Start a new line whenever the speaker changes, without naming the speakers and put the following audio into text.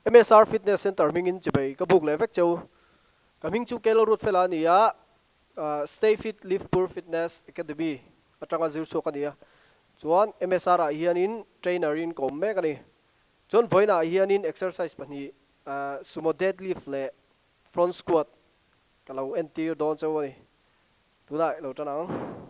MSR Fitness Centre hmingin chibei ka buk leh vek cheu. Ka hming chu Kelo Ruatfela a ni a, Stay Fit Live Pure Fitness Academy atanga zir chhuak a ni a. Chuan MSR ah hianin trainer in ka awm mek a ni. Chuan vawiinah hianin exercise pahnih sumo deadlift leh front squat ka lo entir dawn cheu a ni. Tunah i lo tan ang.